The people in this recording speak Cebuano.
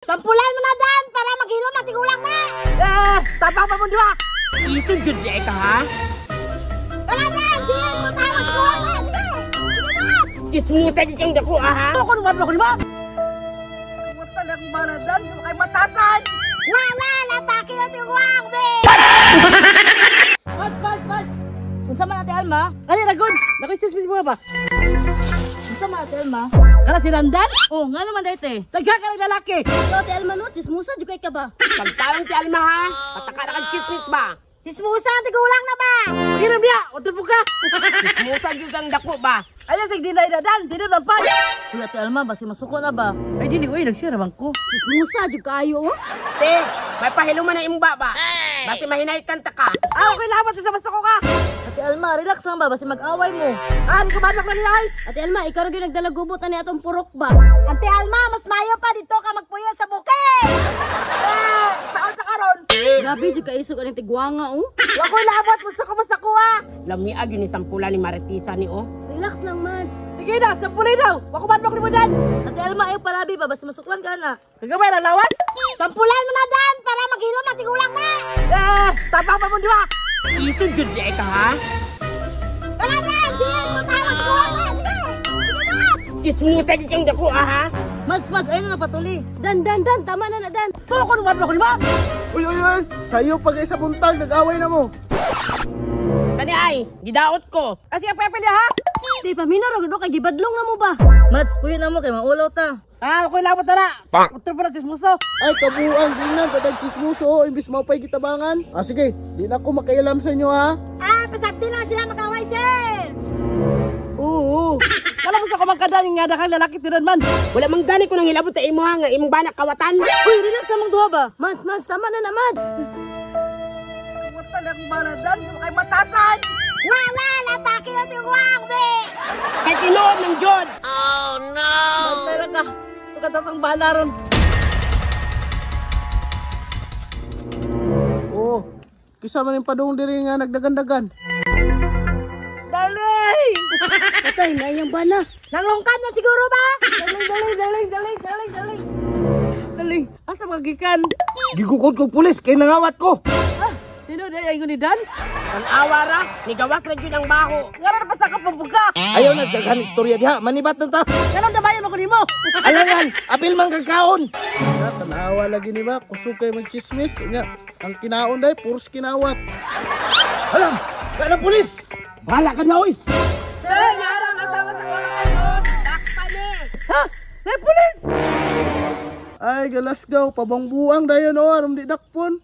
Sampulan mo na, Dan, para maghilom na tigulang na. Eh, tabang pa mo duha. Isod jud di ka ha. Tara, Dan, sige, puntahan mo tigulang na. Sige, sige, Dan. Chismosa jud kang dako ah, ha. Ako naman ako lima. Kumusta na akong bana, Dan? Di mo kay matatan. Wala, latake na tigulang, be. Bad, bad, bad. Unsa man, Ate Alma? Kani ragon. Nakoy chismis mo ba? Unsa man, Ate Alma? Kana si Randan? Oh, nga naman dayte. Daghan ka ng lalaki. So, Ate Alma no, chismosa jud kay ka ba? Pagtarong ti Alma ha. Pataka na kag chismis ba. Sismusa ang tigulang na ba? Pagilam niya, utol po ka. Chismosa jud kang dako ba. Ayaw sig dinay na Dan, dili man pa. Uy, Ate Alma, basi masuko na ba? Ay dili oy, nag-share naman ko. Chismosa jud kaayo oh. Te, may pahiluman na imong baba. Basi mahinay kanta ka. Ah, okay lamat sa masuko ka. Ate Alma, relax lang ba basi mag-away mo. Ah, di ko madlok na niya ay. Ate Alma, ikaw ra gyud nagdala gubot ani atong purok ba? Ante Alma, mas mayo pa dito ka magpuyo sa bukid. Eh, taon sa karon. Grabe jud kaisog aning tigwanga oh. Wa ko'y labot, musuko mo sa kuha. Lamiag yun ni sampulan ni Maritisa ni oh. Relax lang, Mads. Sige na, sampulin daw. Wa ko madlok ni mo Dan. Ate Alma, ayaw palabi ba basi masuklan ka na. Kagamay lang lawas. Sampulan mo na, Dan, para maghilom na tigulang na. Eh, tabang pa mo duha. Isod jud di ka ha. Tara, Dan, sige, puntahan mo tigulang na. Sige, sige, Dan. Chismosa jud kang dako ah, ha. Mads, Mads, ayun na napatuli. Dan, Dan, Dan, tama na na, Dan. Tulo ko naman ako lima. Uy, uy, uy! Sayo pag isa buntag, nag-away na mo. Kani ay, gidaot ko. Kasi ang pepe niya ha. Di paminaw ra gud kay gibadlong na mo ba? Mads, puyo na mo kay maulaw ta. Ah, ako'y labot na na. Utol po na chismoso. Ay, kabuang, di na, kadag chismoso, oh, imbis mapay gitabangan. Ah, sige, di na ako makialam sa inyo, ha? Ah, pasagdi lang sila mag-away, sir. Oo, oo. Kala mo sa kumangkadan nga daghang lalaki tinan man. Wala mang gani ko nang hilabot sa imo ha nga imong bana kawatan. Uy, relax among duha ba? Mads, Mads, tama na na, Mads. Kumusta na akong bana, Dan? Di mo kay matatan. Wala, latake na tigulang, be. Kay tinuod ng jud. Bantay ka. Tukatatang bana ron. Oo. Kisa man yung padung diri nga nagdagandagan. Darling! Patay na iyang bana. Nanglungkad na siguro ba? Darling, darling, darling, darling, darling, darling. Darling, asa mga gikan? Gigukod ko pulis kay nangawat ko. Ah, sino na ay ni Dan? Ang awa ra, nigawas ra jud ang baho. Nga na pasakap mo buka. Ayaw nagdaghan istorya diha, manibat na ta. Ganun dabayan mo ko nimo. Ayaw yan, apil man kag kaon. Na, tanawa lagi ni ba, kusog kay magchismis. Nya, ang kinaon day, puros kinawat. Alam, kana pulis. Bahala ka na, oy. Sir, yarang asawa sa wala kayo. Dakpa ni. Ha? Nay pulis! Ay, galasgaw, pabangbuang dayon o, aram di dakpon.